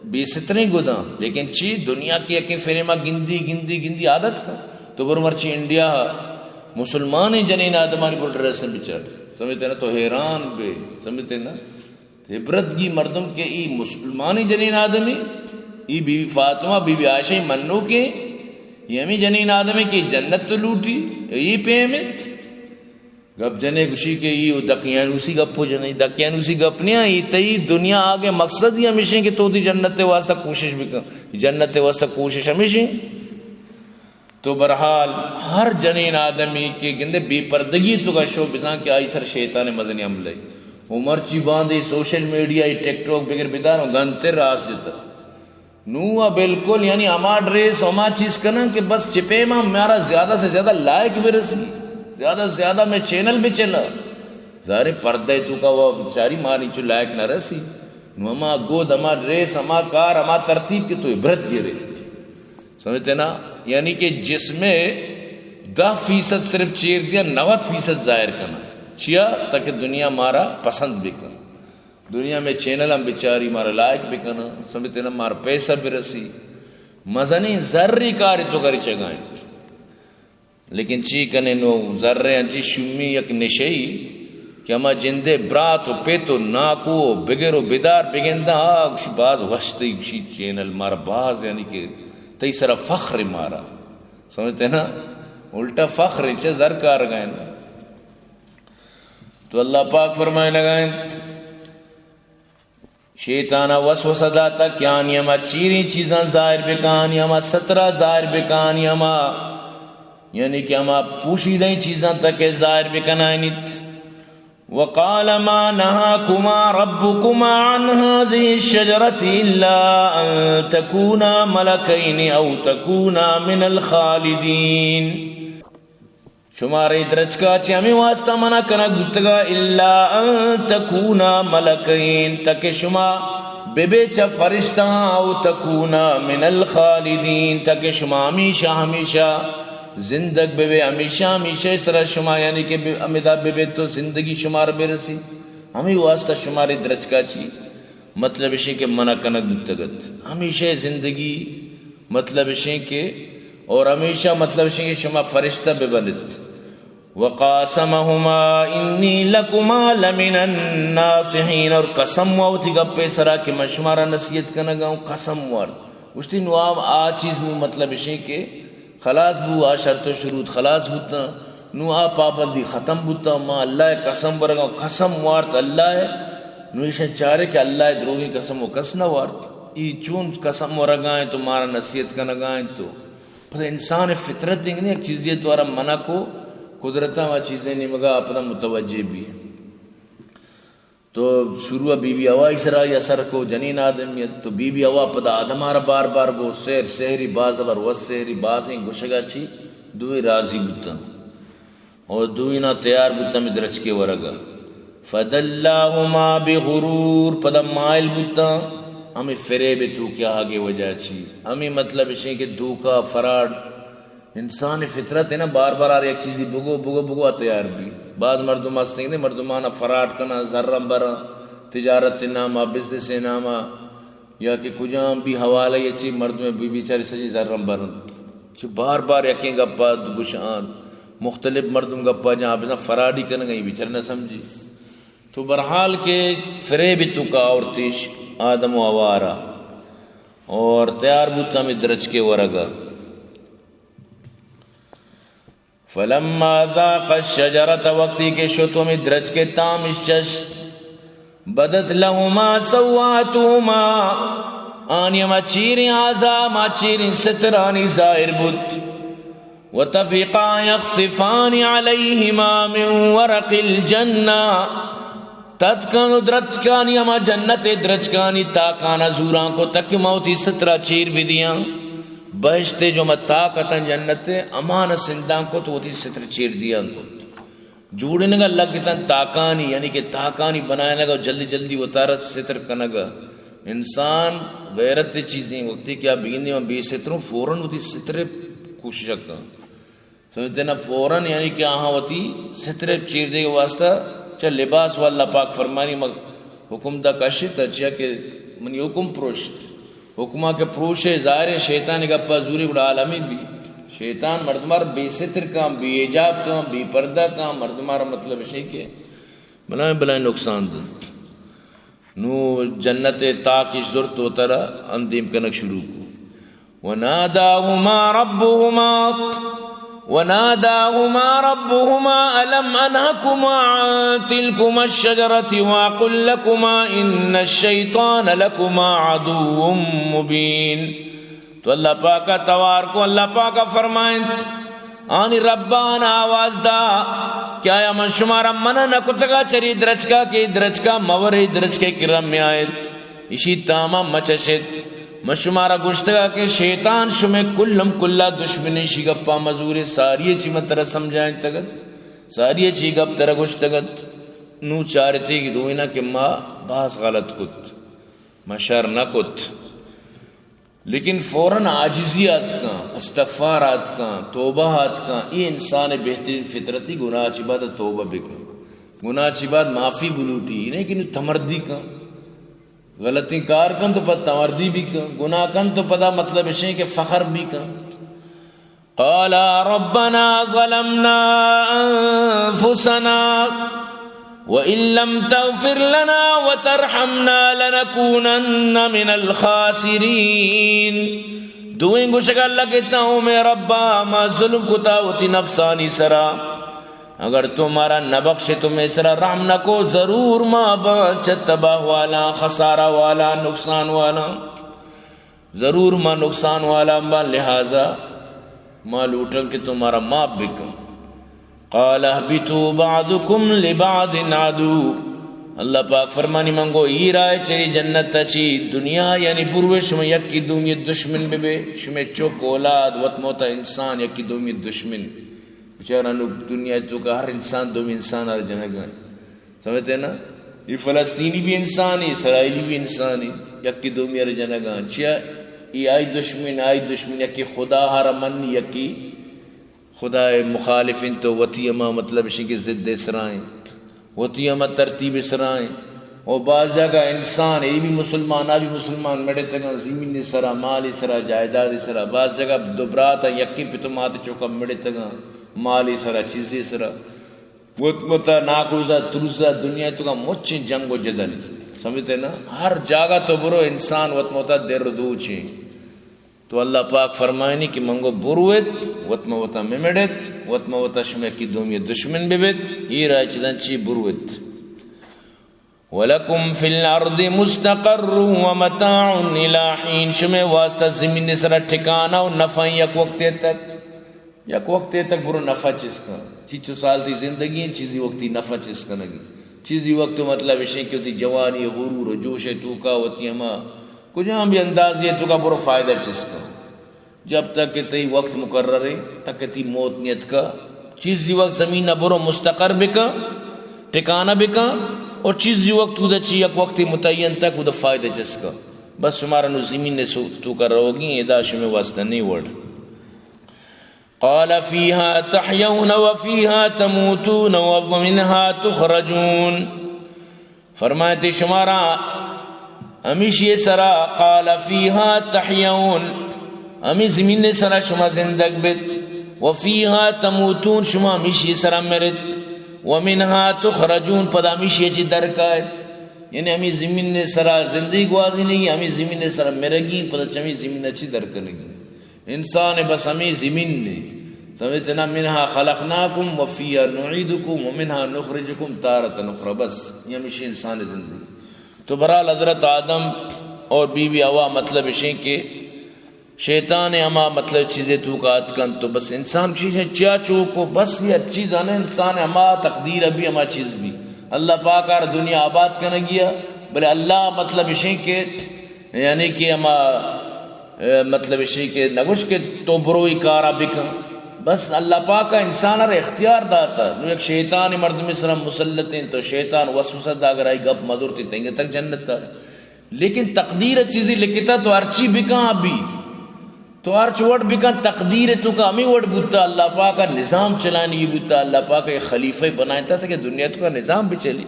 بے ستریں گداں، لیکن چی دنیا کہ یکیں فریما گندی، گندی، گندی عادت کن۔ تو برو مرچی انڈیا ءَ مسلمانیں جنین آدمانی برو ڈریسن بچار۔ سمجھتے نا، تو حیران بے، سمجھتے نا۔ تو عبرت گی مردم کہ ای مسلمانیں جنین آدمی، ای Bibi Fatima, Bibi Aisha منوکیں، ای ہمیں جنین آدمی کہ جنت تو لوٹی، ای پیمت۔ گپ جنے گوشی کہ ای دقیانوسی گپ و جنے، دقیانوسی گپ نیا، ای تئی دنیا آگے مقصد ہی ہمیشیں کہ تو دی جنت واسطہ کوشش بکن، جنت واسطہ کوشش ہمیشیں۔ تو برحال ہر جنین آدمی کہ گندے بے پردگی توکا شو بزان کہ آئی سر شیطان مزنی حملہ۔ عمر چی باندے سوشل میڈیا، ای ٹک ٹاک بگر بدار و گنتر راس جتا۔ نوں آ بالکل یعنی ہما ڈریس، ہما چیز کناں کہ بس چہ پیما مارا زیادہ سے زیادہ لائک برسی، زیادہ سے زیادہ مئے چینل بچلا۔ ظاہر ہے پردہ توکا و بچاری مارا انچو لائک نہ رسی۔ نوں ہما گد، ہما ڈریس، ہما کار، ہما ترتیب کہ تو عبرت گرے۔ سمجھتے نا؟ یعنی کہ جسم دہ فیصد صرف چیر دیا، نود فیصد ظاہر کنا۔ چیا؟ تاکہ دنیا مارا پسند بکن۔ دنیا مئے چینل ہم بچاری، مارا لائک بکناں، سمجھتے نا، مارا پیسہ برسی۔ مزنیں زری کاری توکا ریچگائیں۔ لیکن چی کنے نوں، زر انچی شومی یک نشئی کہ ہما جندے برات و پت و ناکو و بگر و بدار بگنداں، آ گوشی باز وشتی گوشی چینل مارا باز، یعنی کہ تئی سرا فخر مارا۔ سمجھتے نا؟ الٹا فخر چہ زر کارگائیں۔ تو اللہ پاک فرمائنگا انت، شیطانا وسوسہ داتا کہ آنی ہما چیریں چیزاں ظاہر بکن، آنی ہما سترا ظاہر بکن، آنی ہما، یعنی کہ ہما پوشیدہیں چیزاں تک ظاہر بکنائینیت۔ وقال ما نهاكما ربكما عن هذه الشجرة إلا أن تكونا ملكين أو تكونا من الخالدين۔ شمارے درچکا چہ ہمے واسطہ منع کنگ بوتگا، الا ان تکونا ملکین، تاکہ شما ببے چہ فرشتہاں، او تکونا من الخالدین، تاکہ شما ہمیشہ ہمیشہ زندگ ببے، ہمیشہ ہمیشہ سرا شما، یعنی کہ بہ-، ہمدا ببے تو زندگی شمار برسی۔ ہمے واسطہ شمارے درچکا چی مطلب اشیں کہ منع کنگ بوتگ ات۔ ہمیشہ زندگی مطلب اشیں کہ، اور ہمیشہ مطلب اشیں کہ شما فرشتہ بہ بنت۔ وقاسمهما إني لكما لمن الناصحين، اور قسم وا وتی گپے سرا کہ من شمارا نصیحت کنگا ہوں، قسم وارت۔ گوشتی نو آ، آ چیز نو مطلب اشیں کہ خلاص بو، آ شرط و شروط خلاص بوتاں۔ نو آ پابندی ختم بوتاں۔ ما اللہ ء قسم ورگاں، قسم وارت اللہ ء۔ نو ایشاں چارے کہ اللہ ء دروگیں قسم و کس نہ وارت۔ ای چون قسم ورگا انت تو مارا نصیحت کنگا انت تو۔ پدا انسان فطرت انگنی یک چیزی تو ارا منع کو، قدرتاں و چیزیں نیمگا پدا متوجہ بی۔ تو شروع بی بی حوائی سرا ای اثر کو، جنین آدمیت۔ تو بی بی حوا پدا آدم آرا بار بار گو، سحر، سحری باز زبر و سحری بازیں گوشگا چی، دوئیں راضی بوتاں۔ اور دوئینا تیار بوتاں ہمے درچکے ورگا۔ فدلاهما بغرور، پدا مائل بوتاں ہمے فریب تو کیا آگے وجہ چی، ہمے مطلب اشیں کہ دھوکا، فراڈ، انسان فطرت ہے نا، بار بار ہر یک چیزی بگو، بگو، بگو، آ تیار بی۔ بعض مردم ہستیں کہ مردمانا فراڈ کناں، زراں براں، تجارت ناما، بزنس ناما، یا کہ کجام بھی حوالہ یہ چی مردم بی-، بیچاری سجی زراں براں۔ چو بار بار یکیں گپا گوشان، مختلف مردم گپا جہاں بزاں فراڈی کنگا، یہ بیچار نہ سمجھی۔ تو برحال کہ فریب تو کا اور تیش آدم و حوارا اور تیار بوتا ہمے درچکے ورگا۔ فلما ذاقا الشجرة، وقتی کہ شتو ہمے درچکے تامش چشت، بدت لهما سوآتهما، آنی ہما چیریں آزا، ہما چیریں سترانی ظاہر بوت۔ وطفقا يخصفان عليهما من ورق الجنة، تتکن و درچکانی، ہما جنت درچکانی تاکانا زوراں کو تک ما وتی سترا چیر بدیاں۔ بہشت جو ہما تاک اتن جنت، ہمانا سندان کو تو وتی ستر چیر دیاں کو۔ جوڑینگا لگتن تاکانی، یعنی کہ تاکانی بنائینگا و جلدی جلدی وتارا ستر کنگا۔ انسان غیرت چیزیں، وقتی کہ آ بگندی من بے ستروں، فوراً وتی ستر کوشش کن۔ سمجھتے نا؟ فوراً یعنی کہ آہاں وتی ستر چیر دے واسطہ چا لباس و اللہ پاک فرمانی مگ حکم دا کشت، چیا کہ منی حکم پروشت۔ حکما کہ پروشے، ظاہر ہے شیطان گپا زوری گڑا عالمی بی۔ شیطان مردمار بے ستر کن، بے حجاب کن، بے پردہ کن، مردمار مطلب ہے کہ بلائیں بلائیں نقصان دنت۔ نو جنت تاکش زرت و ترا اندیم کنگ شروع کو۔ وناداهما ربهما، وناداهما ربهما ألم أنهكما عن تلكما الشجرة وأقل لكما إن الشيطان لكما عدو مبين۔ تو اللہ پاکا توار کو، اللہ پاکا فرمائنت، آنی ربان آواز دا کہ آیا من شمارا منع نہ کتگا چری درچکا کہ درچکا مورے، درچکے کرا میایت، اشی تاما مچشت؟ من شمارا گوشتگا کہ شیطان شمے کلم کلا دشمن، اشی گپا مزورے، ساری چی من ترا سمجھائنتگت، ساری چی گپ ترا گوشتگت۔ نو چارتے کہ دوئینا کہ ما باز غلط کت، ما شر نہ کت۔ لیکن فوراً عاجزی آتکاں، استغفار آتکاں، توبہ آتکاں۔ اے انسان بہترین فطرتی، گناہ چی بعد توبہ بکن، گناہ چی بعد معافی بلوٹی، اے نہیں کہ نو تمردی کن، غلطیں کار کن تو پد تمردی بھی کن، گناہ کن تو پدا مطلب اشیں کہ فخر بھی کن۔ قالا ربنا ظلمنا أنفسنا وإن لم تغفر لنا وترحمنا لنكونن من الخاسرين۔ دوئیں گوشگا لگتاں، او مئے ربا، ما ظلم کتا وتی نفسانی سرا، اگر تو مارا نہ بخشے، تو مئے سرا رحم نہ کو، ضرور ما باں چہ تباہ والاں، خسارہ والاں، نقصان والاں۔ ضرور ما نقصان والا باں، لہذا ما لوٹاں کہ تو مارا معاف بکن۔ قال اهبطوا بعضكم لبعض عدو۔ اللہ پاک فرمانی، من گو ایر آئے چہ اے جنت چی، دنیا یعنی بروے شما یکی دومی دشمن ببے، شما چک اولاد وت موتا انسان یکی دومی دشمن۔ بچارا نو دنیا توکا ہر انسان دومی انسان آر جنگا۔ سمجھتے نا؟ اے فلسطینی بھی انسانی، اسرائیلی بھی انسانی، یکی دومی ار جنگاں۔ چیا؟ اے آئی دشمن، آئی دشمن، یکی خدا ہر منی، یکی خدا مخالف انت، تو وتی ہما مطلب اشی کہ ضد اسرائیں، وتی ہما ترتیب اسرائیں۔ او بعض جگہ انسان، اے بھی مسلمان، آ بھی مسلمان، مڑتگاں، زمین سرا، مال سرا، جائیداد سرا، بعض جگہ دو برات یکی پتو مات چوکا مڑتگاں، مال سرا، چیزی سرا۔ وت وتا ناکوزا تروزا دنیا توکا مچیں جنگ و جدل۔ سمجھتے نا؟ ہر جاگہ تو برو انسان وت وتا در دوچیں۔ تو اللہ پاک فرمائنی کہ منگو بروت، وت ما وتا ممڑت، وت ما وتا شما کی دومی دشمن ببت، اے راہ چدن چی بروت۔ ولکم فی الارض مستقر ومتاع الی حین، شمے واسطہ زمین سرا ٹھکانہ و نفع یک وقتے تک۔ یک وقتے تک برو نفع چست کن۔ چیچو سال تی زندگی ہیں، چیزی وقتی نفع چست کنگی۔ چیزی وقت مطلب اشیں کہ وتی جوانی، غرور و جوش توکا وتی ہما کجام بھی اندازی توکا برو فائدہ چست کن۔ جب تک کہ تئی وقت مقرر ہے، تک کہ تئی موت نیتکا، چیزی وقت زمین برو مستقر بکن، ٹھکانہ بکن، اور چیزی وقت اودا چی یک وقت متعین تک اودا فائدہ چست کن۔ بس شمارا نو زمین نے سو-، توکا روگی، ادا شمے واسطہ نہیں وڑ۔ قال فيها تحيون وفيها تموتون ومنها تخرجون۔ فرمائیتے شمارا ہمیشی سرا، قال فيها تحيون، ہمی زمین سرا شما زندگ بیت، وفيها تموتون، شما ہمیشی سرا مرت، ومنها تخرجون، پدا ہمیشی چی درکایت۔ یعنی ہمی زمین سرا زندگی گوازینگی، ہمی زمین سرا مرگی، پدا چمی زمین چی درکنگی۔ انسان بس ہمے زمین نے۔ سمجھتے نا؟ منها خلقناکم و فیها نعیدکم و منها نخرجکم تارة اخری۔ بس، یہ ہمیشہ انسان زندگی۔ تو بہرحال حضرت آدم اور بی بی حوا مطلب اشیں کہ شیطان ہما مطلب چیزے توکا اتکنت تو بس انسان چیزیں چیا چوکو، بس یہ ہر چیز آنے انسان ہما تقدیر بھی ہما چیز بھی۔ اللہ پاک آر دنیا آباد کنگیا، بلے اللہ مطلب اشیں کہ یعنی کہ ہما، اے، مطلب اشیں کہ نگوش کہ تو برو ای کارا بکن۔ بس اللہ پاک انسان آر اختیار داتا۔ نو یک شیطان مردم سرا مسلط ہیں تو شیطان وسوسہ دا اگر آئی گپ مدرتی تنگے تک جنت آئے۔ لیکن تقدیر چیزی لکھتا تو ہرچی بکن ابھی۔ تو ہرچ وڑ بکن، تقدیر توکا ہمیں وڑ بوتا، اللہ پاک نظام چلانی بوتا، اللہ پاک ایک خلیفہ بنائتا تھا کہ دنیا توکا نظام بچلی۔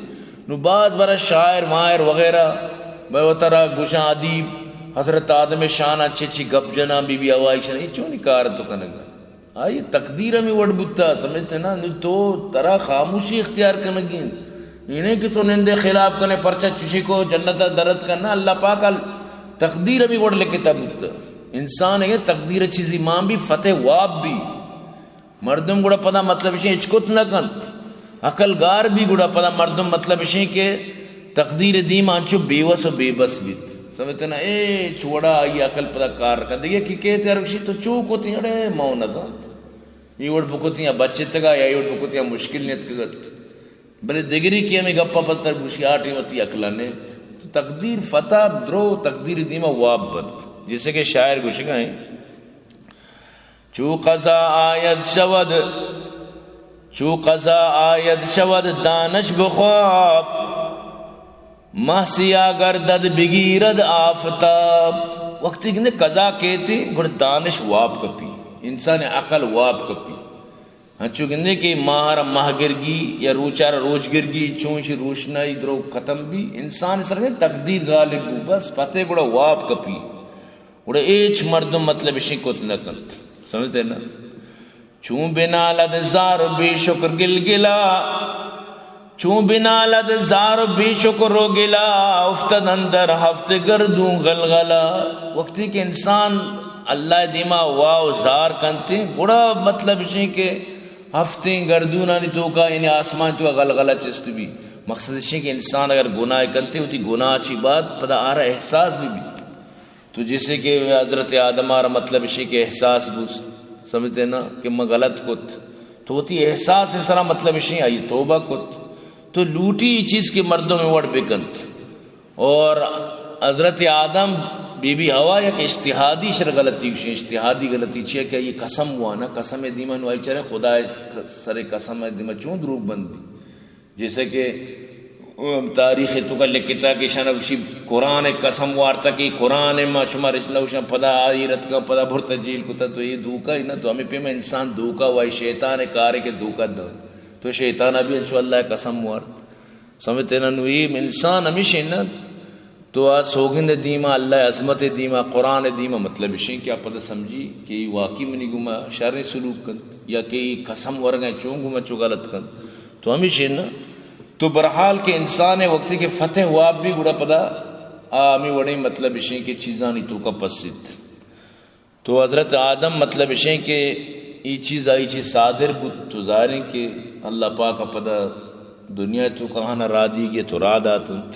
نو باز برا شاعر ماہر وغیرہ، میں وترا گوشاں ادیب، حضرت آدم شان اچھے چی گپ جنا، بی بی حوا شان، یہ چونی کار تو کنگا؟ آئی تقدیر ہمیں وڑ بوتا، سمجھتے نا؟ نو تو ترا خاموشی اختیار کنگی انت۔ یہ نہیں کہ تو نندے خلاف کنے، پرچہ چشی کو جنت درت کرنا، اللہ پاک ال-، تقدیر ہمیں وڑ لکھتا بوتا۔ انسان ہے تقدیر چیزی مان بھی فتح واب بھی۔ مردم گڑا پدا مطلب اشیں اچ کت نہ کنت۔ عقل گار بھی گڑا پدا مردم مطلب اشیں کہ تقدیر دیما انچو بے وس و بے بس بیت۔ سمجھتے نا؟ اے چوڑا آئی عقل پدا کار رکھا۔ دیگہ کہ کہتے ارکشی تو چو کتی، اڑے مو نہ زانت۔ ای وڑ بکتی یا بچتگا یا ای وڑ بکتی یا مشکل نیت کگت۔ بلے دگری کہ ہمیں گپا پتر گوشی آ ٹیم وتی عقل نیت۔ تو تقدیر فتح درو، تقدیر دیما واب بنت۔ جیسے کہ شاعر گوشگا ہیں، چو قضا آید شود، چو قضا آید شود دانش بخواب، مه سیاه گردد بگیرد آفتاب۔ وقتی کہ قضا کہتے، گڑ دانش واب کپی، انسان عقل واب کپی۔ ہنچو گندے کہ ماہ را ماہ گرگی یا روچا را روچ گرگی، چونش روشنائی درو ختم بھی، انسان سر تقدیر غالب بو، بس پتے گڑا واب کپی۔ گڑا ایچ مردم مطلب اشی کت نہ کنت۔ سمجھتے نا؟ چون بنالد زار و بے شکر گلگلا، چون بنالد زار و بے شکر و گلا، افتد اندر ہفت گردون غلغلہ۔ وقتی کہ انسان اللہ دیما وا و زار کنتے، گڑا مطلب اشیں کہ ہفتیں گردونانی توکا، یعنی آسمان توکا غلغلہ چست بھی۔ مقصد اشیں کہ انسان اگر گناہ کنتے، وتی گناہ چی بعد پدا آرا احساس بھی بیت۔ تو جیسے کہ حضرت آدم آرا مطلب اشی کہ احساس بوت، سمجھتے نا، کہ من غلط کت، تو وتی احساس سرا مطلب اشی آئی توبہ کت، تو لوٹی ای چیز کہ مردم وڑ بکنت۔ اور حضرت آدم بی بی حوا یک اجتہادی شر غلطی گوشیں، اجتہادی غلطی چیئے کہ یہ قسم وانا، قسم دیما نو آئی چرے خدا سر قسم دیما چون دروگ بندی۔ جیسے کہ تاریخ توکا لکھتا کہ شان گوشی قرآن قسم وارتا کہ قرآن ما شما رچنا گوشن پدا آئی رتکا پدا برتا جیل کتا، تو یہ دھوکا ہی نا، تو ہمیں پیما انسان دھوکا وائی، شیطان کارے کہ دھوکا دو، تو شیطان ابھی انچو اللہ قسم وارت۔ سمجھتے نا؟ نو یہ انسان ہمیشہ نا، تو آ سوگند دیما، اللہ عظمت دیما، قرآن دیما، مطلب اشیں کہ آ پدا سمجھی کہ یہ واقعی منی گما شریں سلوک کنت یا کہ یہ قسم ورگا چون گما چو غلط کنت۔ تو ہمیشہ نا، تو برحال کہ انسان وقتی کہ فتح واب بھی گڑا پدا آ ہمیں وڑیں مطلب اشیں کہ چیزانی توکا پسیت۔ تو حضرت آدم مطلب اشیں کہ ای چیز آئی چی صادر بوت، تو ظاہریں کہ اللہ پاک پدا دنیا توکا آنا را دیگی تو را داتنت۔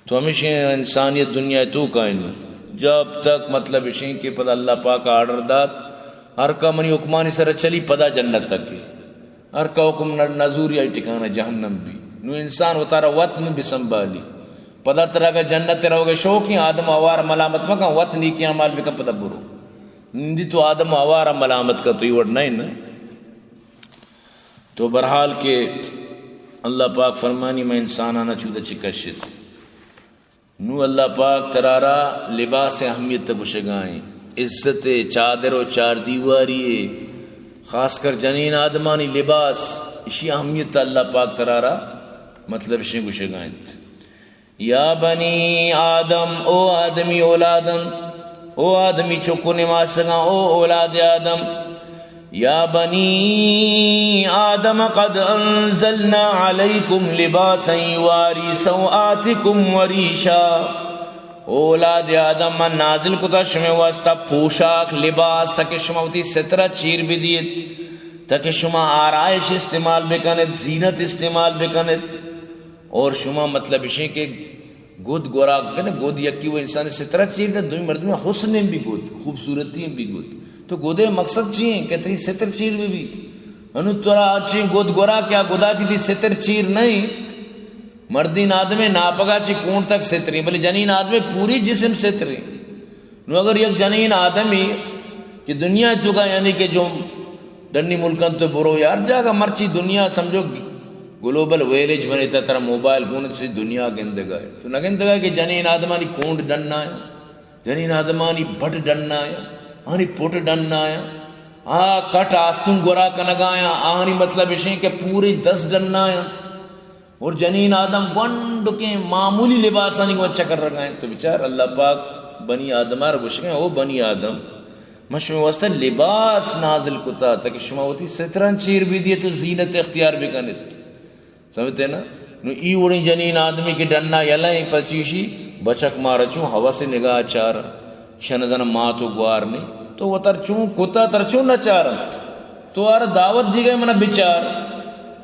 تو ہمیشہ انسانیت دنیا توکا انت۔ جب تک مطلب اشیں کہ پدا اللہ پاک آرڈر دات، ہر کا منی حکمانی سر چلی پدا جنت تک۔ ہر کا حکم نہ، نزوری آئی ٹکانہ جہنم بھی۔ نو انسان وتارا وت نو بسنبھالی۔ پدا ترا اگہ جنت روگے شوقیں، آدم آوار ملامت مکن، وت نیکی اعمال بکن پدا برو۔ نندی تو آدم آوار ملامت کن، تو یہ وڑ نہیں نا۔ تو برحال کہ اللہ پاک فرمانی، میں انسانانا چودہ چکشت۔ نو اللہ پاک ترارا لباس اہمیت گوشگائیں، عزت، چادر و چار دیواری، خاص کر جنین آدمانی لباس، اشی اہمیت اللہ پاک ترارا مطلب اشیں گوشگائیں۔ یا بنی آدم، او آدمی اولادن، او آدمی چکو نماسگاں، او اولاد آدم، یا بنی آدم قد انزلنا علیکم لباسا یواری سوآتکم وریشا۔ اولاد آدم، من نازل کتا شمے واسطہ پوشاک، لباس، تاکہ شما وتی سترا چیر بدیت، تاکہ شما آرائش استعمال بکنت، زینت استعمال بکنت۔ اور شما مطلب اشیں کہ گد گورا کنے، گد یکی و انسان سترا چیر دے، دومی مردم حسن بھی گد، خوبصورتی بھی گد۔ تو گدے مقصد چی ہیں کہ تری ستر چیر بھی بھی؟ انو ترا چی گد گورا کیا گدا چی دی ستر چیر نہیں؟ مردین آدمے ناپگا چی کونڈ تک ستریں، بلے جنین آدمے پوری جسم ستریں۔ نو اگر یک جنین آدمی کہ دنیا توکا، یعنی کہ جو ڈنی ملکن تو برو یار جاگہ، مرچی دنیا سمجھو گلوبل ویلیج بنے تا، ترا موبائل گون سی دنیا گندگا ہے۔ تو نہ گندگا کہ جنین آدمانی کونڈ ڈنا ہے، جنین آدمانی بڈ ڈنا ہے، آنی پٹ ڈنا ہے، آ کٹ آستون گورا کنگا ہے، آنی مطلب اشیں کہ پوری دس ڈنا ہے۔ اور جنین آدم گونڈکیں معمولی لباسانی گوں چکر رگائیں۔ تو بچار، اللہ پاک بنی آدم آر گوشگیں، او بنی آدم، من شما واسطہ لباس نازل کتا تاکہ شما وتی ستران چیر بھی دیت و زینت اختیار بکنت۔ سمجھتے نا؟ نو ای وڑیں جنین آدمی کہ ڈنا یلائیں پچیشی، بچک مارا چون حوث نگاہ چار، شنزن مات و گوار نہیں۔ تو وتر چون کتا تر چون نہ چارنت؟ تو آرا دعوت دی گئے، منا بچار۔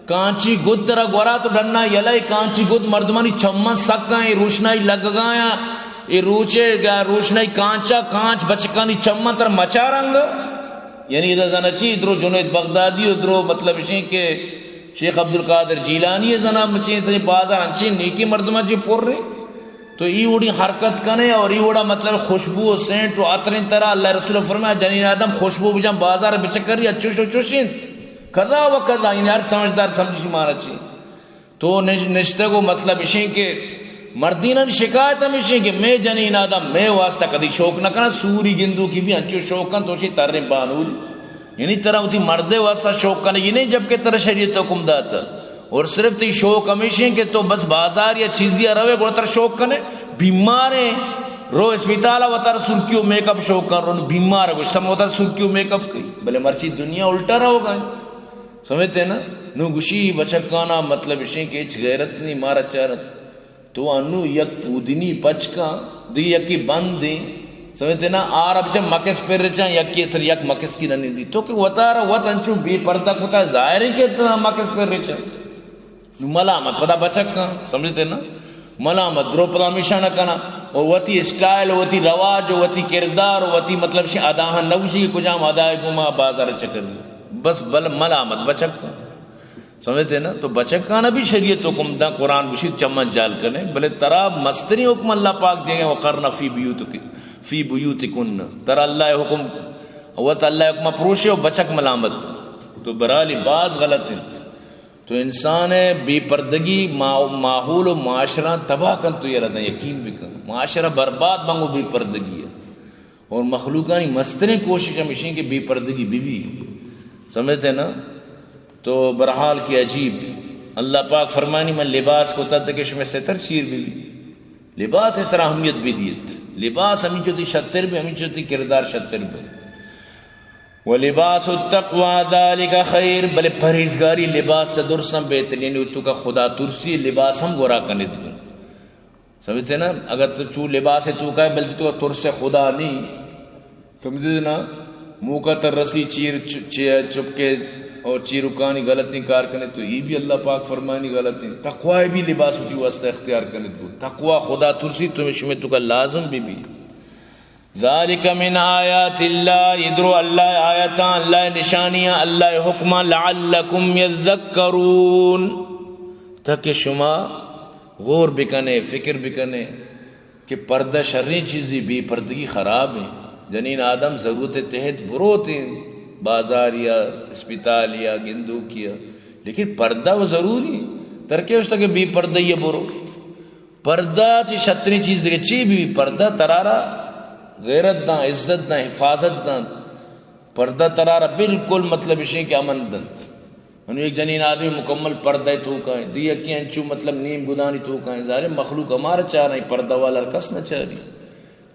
کانچی گد ترا گورا تو ڈنا یلہ، اے کانچی گد مردمانی چماں سکاں، اے روشنائی لگگایاں، اے روچے گا روشنائی کانچا، کانچ بچکانی چماں ترا مچارنگ۔ یعنی ادا زانا چی، درو جنید بغدادی و درو مطلب اشیں کہ شیخ عبدالقادر جیلانی زانا مچیں سے بازار انچیں نیکی مردماں چی پر رہے۔ تو ای وڑی حرکت کنے اور ای وڑا مطلب خوشبو و سینٹ و عطریں ترا۔ اللہ رسول فرمایا، جنین آدم خوشبو بجان بازار بچکری اچوش و چوش انت۔ کذا و کذا، یعنی ہر سمجھدار سمجھی مارا چی۔ تو نش-، نشتگ و مطلب اشیں کہ مردینانی شکایت ہمیشیں کہ میں جنین آدم میں واسطہ کدی شوق نہ کنا، سوری گندو کی بھی انچو شوق کن تو شی تریں بانول۔ یعنی ترا وتی مردے واسطہ شوق کنگی نہیں، جبکہ ترا شریعت حکم داتا۔ اور صرف تئی شوق ہمیشیں کہ تو بس بازار یا چیزی روے گڑا ترا شوق کنے، بیماریں، رو اسپتال وتر سرکی و میک اپ شوق کن، رو بیمار گوشتم وتر سرکی و میک اپ کئی، بلے مرچی دنیا الٹا رہو گا۔ سمجھتے نا؟ نو گوشی بچکانا مطلب اشیں کہ ہچ غیرت نہیں، مارا چارت۔ تو انو یک پودنی پچکاں، دی یکی بندیں، سمجھتے نا؟ آر اب چا مکس پر رچاں، یکی سر یک مکس کی ننی دی۔ تو کہ وتارا وت انچو بے پردہ کتا، ظاہر ہے کہ تو مکس پر رچاں۔ نو ملامت پدا بچکاں، سمجھتے نا؟ ملامت درو پدا ہمیشہ نہ کنا۔ اور وتی اسٹائل، وتی رواج، وتی کردار، وتی مطلب شی اداہاں نوشی کجام ادائے گما بازار چکر۔ بس بل ملامت بچکاں۔ سمجھتے نا؟ تو بچکانا بھی شریعت حکم دا، قرآن گوشی چمن جال کنے، بلے ترا مستری حکم اللہ پاک دے گا، وقرن فی بیوتک-، فی بیوتکن۔ ترا اللہ حکم، وت اللہ حکم پروشے و بچک ملامت۔ تو برالی باز غلط انت۔ تو انسان بے پردگی ما-، ماحول و معاشرہ تباہ کن، تو یہ ردن یقین بکن۔ معاشرہ برباد بنگو بے پردگی ہے۔ اور مخلوقانی مستریں کوشش ہمیشیں کہ بے پردگی بی بی۔ سمجھتے نا؟ تو برحال کی عجیب۔ اللہ پاک فرمانی، من لباس کو تد کہ شمے ستر چیر بی بی۔ لباس اس طرح اہمیت بی دیت۔ لباس ہمیں چوتی شتر بی، ہمیں چوتی کردار شتر بی۔ ولباس التقوی ذلک خیر، بلے پرہیزگاری لباس سے درساں بہتر، یعنی تو کا خدا ترسی لباس ہم گورا کنت گوں۔ سمجھتے نا؟ اگر تو چو لباس ہے تو کا ہے، بلکہ تو ترس خدا نہیں۔ سمجھتے نا؟ موقع تر رسی چیر چ-، چ-، چپ کے اور چیرکانی غلطیں کار کنے تو یہ بھی اللہ پاک فرمانی غلطیں۔ تقوی بھی لباس کی واسطہ اختیار کنے تو۔ تقوی خدا ترسی تمہیں شمے تو کا لازم بھی بھی۔ ذالک من آیات اللہ، یہ درو اللہ آیتاں، اللہ نشانیاں، اللہ حکماں، لعلکم یذکرون، تاکہ شما غور بکنے، فکر بکنے کہ پردہ شریں چیزی، بے پردگی خراب ہیں۔ جنین آدم ضرورت تحت بروت ہیں بازار یا اسپتال یا گندوک یا، لیکن پردہ وہ ضروری ہیں۔ ترکے اس تک بے پردہ یہ برو۔ پردہ چی شتریں چیز دیگہ چی بھی، پردہ ترارا غیرت داں، عزت داں، حفاظت داں۔ پردہ ترارا بالکل مطلب اشیں کہ امن دنت۔ انو ایک جنین آدمی مکمل پردہ توکا ہیں، دی یکی انچو مطلب نیم گدانی توکا ہیں۔ ظاہر ہے مخلوق ہمارا چاہ رہی، پردہ والا کس نہ چاہ رہی۔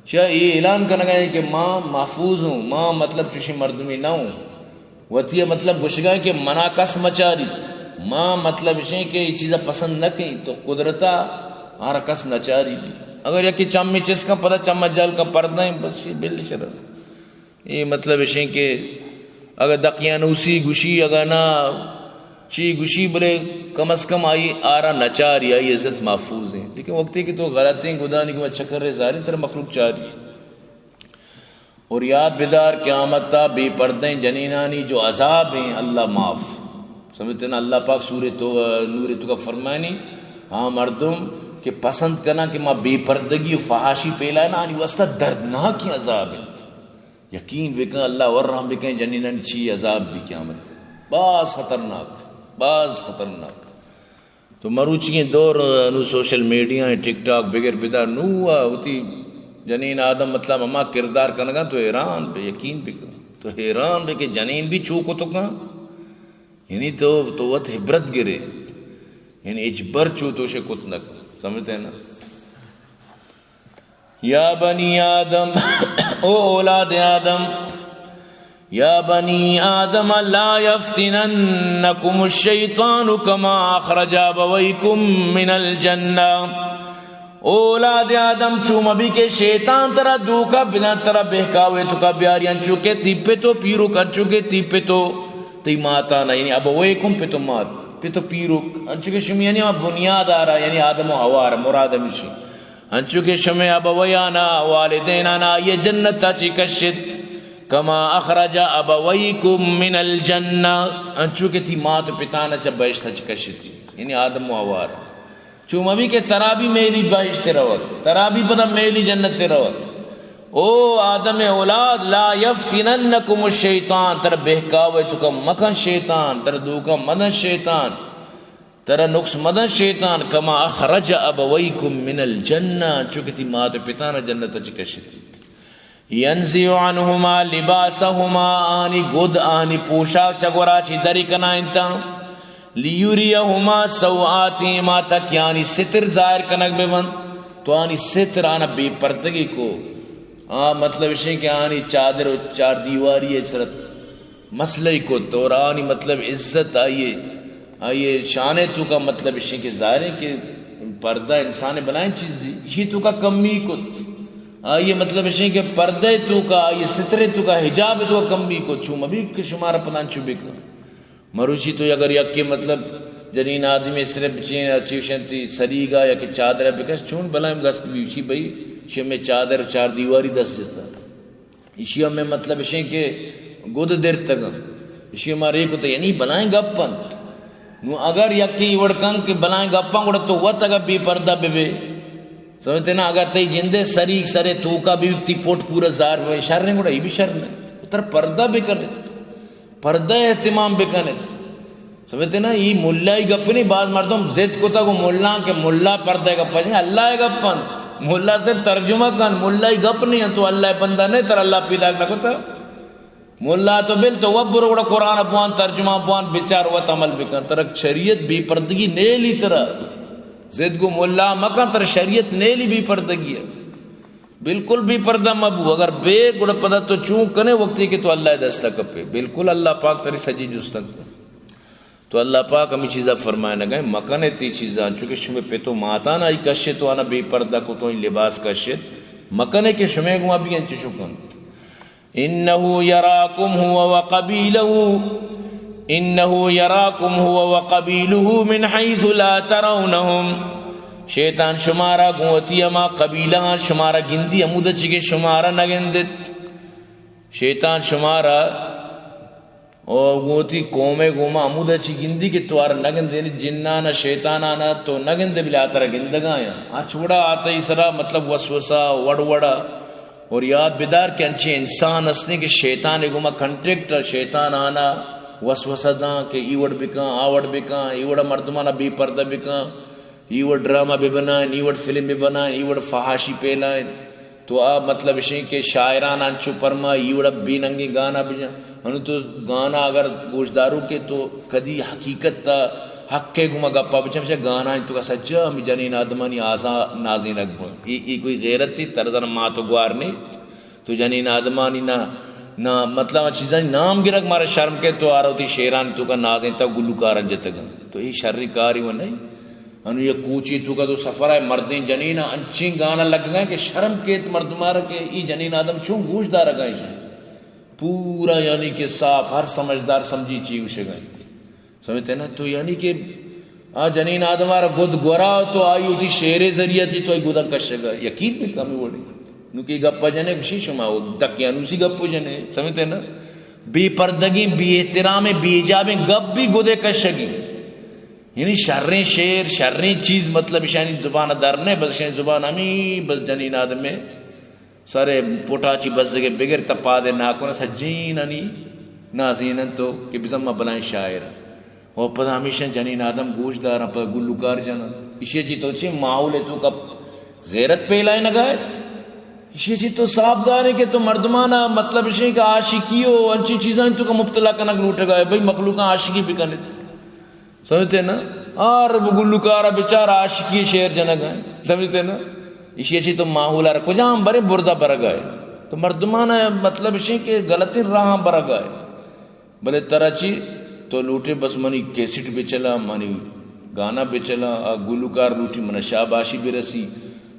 چیا اے اعلان کنگا ہیں کہ ما محفوظ ہوں، ما مطلب چوشیں مردمے نہ ہوں۔ وتی مطلب گوشگا ہیں کہ منا کس مچاریت۔ ما مطلب اشیں کہ اے چیزا پسند نہ کئیں، تو قدرتا ہر کس نچاری بی۔ اگر یکے چمی چست کن، پدا چم جہل کن، پردہ ایں، بس یہ بل شر۔ یہ مطلب اشیں کہ اگر دقیانوسی گشی، اگر نہ چی گشی، بلے کم از کم آئی آرا نچاری، آئی عزت محفوظ ایں۔ لیکن وقتی کہ تو غلطیں گدانی گوما چکر زاری، ترا مخلوق چاری۔ اور یاد بدار، قیامت تا بے پردیں جنینانی جو عذاب ایں، اللہ معاف۔ سمجھتے نا؟ اللہ پاک سورہ تو، نور توکا فرمائنی، ہاں مردم کہ پسند کنا کہ ما بے پردگی و فحاشی پیلائنا، آنی واسطہ دردناکیں عذاب انت۔ یقین بکن، اللہ ورحم بکن، جنینانی چی عذاب بی قیامت۔ باز خطرناک، باز خطرناک۔ تو مروچی دور، نو سوشل میڈیا، ٹک ٹاک بگر بدار، نو آ وتی جنین آدم مطلب ہما کردار کنگا، تو حیران بے، یقین بکن، تو حیران بے کہ جنین بھی چو کتو کن۔ یعنی تو، تو وت عبرت گرے، یعنی ہچبر چو تو شے کت نہ کن۔ سمجھتے ہیں نا؟ یا بنی آدم، او اولاد آدم، یا بنی آدم لا یفتننکم الشیطان کما اخرج ابویکم من الجنہ۔ او اولاد آدم، چو مبی کہ شیطان ترا دھوکہ بدن، ترا بہکاوے توکا بیاری، انچو کہ تی پت و پیرک، انچو کہ تی پت و تی ماتانا، یعنی ابویکم، پت و مات، پت و پیرک، انچو کہ شمی یعنی ہما بنیاد آرا، یعنی آدم و حوا را مراد ہمیشی۔ انچو کہ شمے ابویانا، والدینانا، آئی جنت تا چی کشت، کما اخرج ابویکم من الجنہ، انچو کہ تی مات و پتانا چہ بہشت چی کشتی، یعنی آدم و حوا را۔ چو مبی کہ ترا بھی میلی بہشت روت، ترا بھی پدا میلی جنت روت۔ او آدم اولاد، لا یفتننکم الشیطان، ترا بہکاوے توکا مکن شیطان، ترا دھوکہ مدن شیطان۔ ترا نقص مدن شیطان، کما اخرج ابویکم من الجنہ، چو کہ تی مات و پتانا جنت چی کشتی۔ ینزع عنہما لباسہما، آنی گد، آنی پوشاک چہ گورا چی دری کنائینتاں۔ لیریہما سوآتہما، تاکہ آنی ستر ظاہر کنگ بہ بنت۔ تو آنی ستر آنا بے پردگی کو۔ آ مطلب اشیں کہ آنی چادر و چار دیواری سرت مسئلہ ای کت اور آنی مطلب عزت آئیے، آئیے شانے توکا مطلب اشیں کہ ظاہر ہے کہ پردہ انسان بلائیں چیزی، اشی توکا کمی کت۔ آئیے مطلب اشیں کہ پردہ توکا، آئیے سترے توکا، حجاب توکا کمی کت۔ چو مبی کہ شمارا پدان چو بکن۔ مروچی تو اگر یکے مطلب جنین آدمی سرے بچین، چیوشن تی سریگا یا کہ چادر بکش، چون بلائیں گست بی، اشی بھئی، شمے چادر چار دیواری دست جتا۔ ایشی ہمیں مطلب اشیں کہ گد درتگ۔ ایشی ہما ریکو تو یعنی بلائیں گپ انت۔ نو اگر یکی وڑ کن کہ بلائیں گپاں گڑا تو وت اگر بے پردہ بہ بے۔ سمجھتے نا؟ اگر تئی جندے سری سرے توکا بھی تی پوٹ پورا زار ہوئے، شر نہیں گڑا، یہ بھی شر نہیں۔ تر پردہ بکنے۔ پردہ اہتمام بکنے۔ سمجھتے نا؟ ای ملائی گپ نہیں، بعض مردم ضد کتا گو ملا کہ ملا پردہ گپ نہیں، اللہ گپ انت۔ ملا صرف ترجمہ کن، ملائی گپ نہیں انت، تو اللہ بندہ نہیں، تر اللہ پیدا نہ کتا۔ ملا تو بل تو وبر گڑا قرآن بوان، ترجمہ بوان، بچار وت عمل بکن۔ تر شریعت بے پردگی نیلی ترا۔ ضد گو ملا مکن، تر شریعت نیلی بے پردگی ہے۔ بالکل بے پردہ مبو، اگر بے گڑا پدا تو چون کنے وقتی کہ تو اللہ دستا کپے، بالکل اللہ پاک تری سجی جستن۔ تو اللہ پاک ہمیں چیزا فرمائے نگئے، مکنے تی چیزاں، چونکہ شمے پتو ماتان آئی کشے تو آنا بے پردہ کو تو لباس کشے، مکنے کہ شمے گما بھی انچو کنت۔ انه یراکم هو وقبیله، انه یراکم هو وقبیله من حیث لا ترونهم۔ شیطان شمارا گوں وتی ہما قبیلہ آں شمارا گندی، ہمود چی کہ شمارا نگندت۔ شیطان شمارا او گوں وتی قوم گوما ہمود چی گندی کہ توار نگندے، یعنی جنانا شیطانانا تو نگندے، بلے آ ترا گندگا آیاں۔ ہرچ وڑا آ تئی سرا مطلب وسوسہ وڑ وڑا اور یاد بدار کہ انچیں انسان ہستیں کہ شیطان گوما کنٹیکٹ، شیطان آنا وسوسہ داں کہ ای وڑ بکاں، آ وڑ بکاں، ای وڑ مردمانا بے پردہ بکاں، ای وڑ ڈرامہ بہ بنائیں، ای وڑ فلم بہ بنائیں، ای وڑ فحاشی پیلائیں۔ تو آ مطلب اشیں کہ شاعران انچو پرما، ای وڑ بے ننگیں گانا بجن۔ انو تو گانا اگر گوشدارو کہ تو کدی حقیقت تا حق ء گوما گپا بچن، بچا گانا انت تو سجا ہمیں جنین آدمانی آزا نازینگ بن۔ ای، ای کوئی غیرت تی تردن مات و گوار نے۔ تو جنین آدمانی نا، نا مطلب چیزانی نام گرگ مارا شرم کے، تو آرا وتی شیرانی توکا نازینتا گلوکاران جتگن۔ تو ای شری کاری و نہیں۔ انو یک کوچی توکا تو سفر ء مردیں جنین ء انچیں گانا لگگا کہ شرم کیت مردمارا کہ ای جنین آدم چون گوش دارگا ایشاں۔ پورا یعنی کہ صاف ہر سمجھدار سمجھی چی گوشگا۔ سمجھتے نا؟ تو یعنی کہ آ جنین آدمارا گد گورا تو آئی وتی شعر ذریعہ چی تو آئی گداں کشگا۔ یقین بکن ہمے وڑی۔ نو کہ گپا جنے گشی شما او ڈکیانوسی گپو جنے۔ سمجھتے نا؟ بے پردگیں، بے احترامیں، بے حجابیں گپ بھی گدے کشگی۔ یعنی شریں شعر، شریں چیز، مطلب، اشانی زبان در نہ، بس اشانی زبان ہمی، بس جنین آدمے سر پٹا چی بزگے بگر تا پادے ناکن سجینانی نازینن تو کہ بزن ما بلائیں شاعر۔ و پدا ہمیشہ جنین آدم گوش دارن، پدا گلوکار جنن۔ اشی چی تو چی ماحول توکا غیرت پیلائے نگا ہے؟ اشی چی تو صاف ظاہر ہے کہ تو مردمانا، مطلب، اشی کہ عاشقی و انچی چیزاں توکا مبتلا کنگ لوٹگا ہے۔ بھئی، مخلوقاں عاشقی بکنت۔ سمجھتے نا؟ آ رب گلوکارا بچار عاشقی شعر جنگا ہے۔ سمجھتے نا؟ اشی اشی تو ماحول آر کجام برے برزا برگا ہے۔ تو مردمان، مطلب، اشی کہ غلطی راہ برگا ہے۔ بلے ترا چی؟ تو لوٹے بس منی کیسٹ بچلا، منی گانا بچلا، آ گلوکار لوٹی منا شاباشی برسی،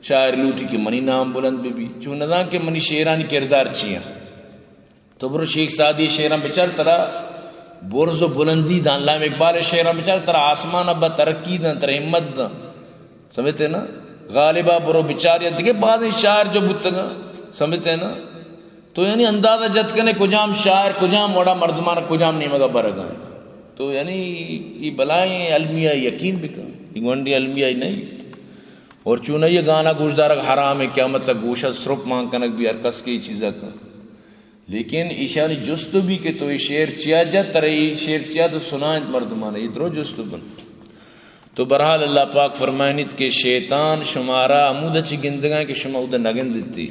شاعر لوٹی کہ منی نام بلند ببی۔ چون نزان کہ منی شعرانی کردار چی ہیں۔ تو برو شیخ سعدی شعراں بچار، ترا برز و بلندی داں، علامہ اقبال شعراں بچار، ترا آسمان ابا ترقی داں، ترا ہمت داں۔ سمجھتے نا؟ غالبا برو بچار یا دگہ بازیں شاعر جو بوتگاں۔ سمجھتے نا؟ تو یعنی اندازہ جت کنے کجام شاعر، کجام وڑا مردمان کجام نیمگا برگا ہیں۔ تو یعنی ای بلائیں المیہ یقین بکن، ای گونڈی المیہ نہیں۔ اور چونہ یہ گانا گوشدارگ حرام ہے، قیامت تک گوشت سرپ مان کنگ بھی ہر کس کے یہ چیزا کن۔ لیکن ایشانی جست بھی کہ تو یہ شعر چیا جت، ترے یہ شعر چیا تو سنائیں مردمان، یہ درو جست بن۔ تو بہرحال اللہ پاک فرمائنیت کہ شیطان شمارا ہمود چی گندگا کہ شما اود نگندتی۔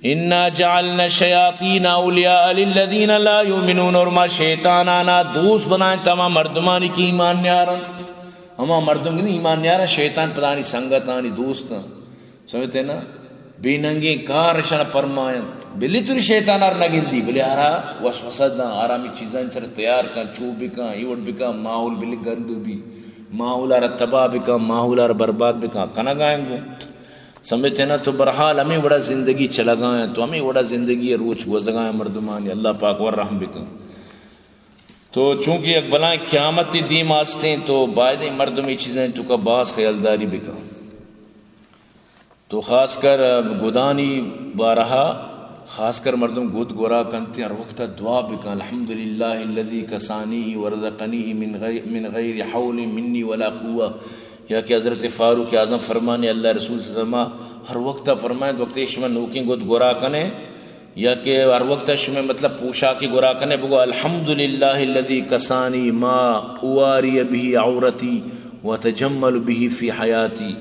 انا جعلنا الشیاطین اولیاء للذین لا یؤمنون، اور ما شیطانانا دوست بنائیں تما مردمانی کی ایمان نیارن۔ ہما مردم کہ ایمان نیارن، شیطان پدانی سنگتانی دوستاں۔ سمجھتے نا؟ بے ننگیں کار اشان پرمائنت۔ بلے توری شیطان آر نگندی، بلے آرا وسوسہ داں، آرا ہمے چیزانی سر تیار کن، چو بکن، ایوڑ بکن، ماحول بلے گندو بی، ماحول آرا تباہ بکن، ماحول آرا برباد بکن، کنگائیں گوں۔ سمجھتے نا؟ تو بہرحال ہمے وڑا زندگی چلگائیں، تو ہمے وڑا زندگی روچ گوزگائیں مردمانی، اللہ پاک ور رحم بکن۔ تو چونکہ یک بلائیں قیامتی دیم آستیں، تو بایدیں مردم اے چیزانی توکا باز خیالداری بکن۔ تو خاص کر گدانی بارہا، خاص کر مردم گد گورا کنت، ہر وقت دعا بکن، الحمدللہ الذی کسانی ورزقنی من غیر، من غیر حول منی ولا قوہ۔ یا کہ حضرت فاروق اعظم فرمانے، اللہ رسول صلی اللہ علیہ وسلم ہر وقت فرمائے، وقت شما نوکیں گد گورا کنے، یا کہ ہر وقت شما مطلب پوشاکی گورا کنے، بگو الحمدللہ الذی کسانی ما اواری به عورتی واتجمل به فی حیاتی۔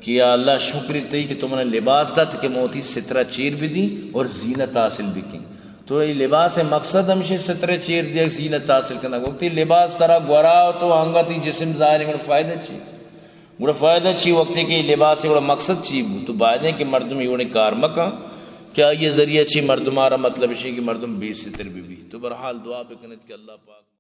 کہ یا اللہ، شکر تئی کہ تو منا لباس دات کہ من وتی سترہ چیر بدیں اور زینت حاصل بکیں۔ تو اے لباس مقصد ہمیشہ سترہ چیر دیگ، زینت حاصل کنگ۔ وقتی لباس ترا گورا تو انگت جسم ظاہر ہے، گڑا فائدہ چی؟ گڑا فائدہ چی؟ وقتی کہ لباس گڑا مقصد چی بو؟ تو بایدیں کہ مردم یہ وڑیں کار مکن کہ آئی ذریعہ چی مردم آرا، مطلب اشی کہ مردم بے ستر بی بی۔ تو بہرحال دعا بکنت کہ اللہ پاک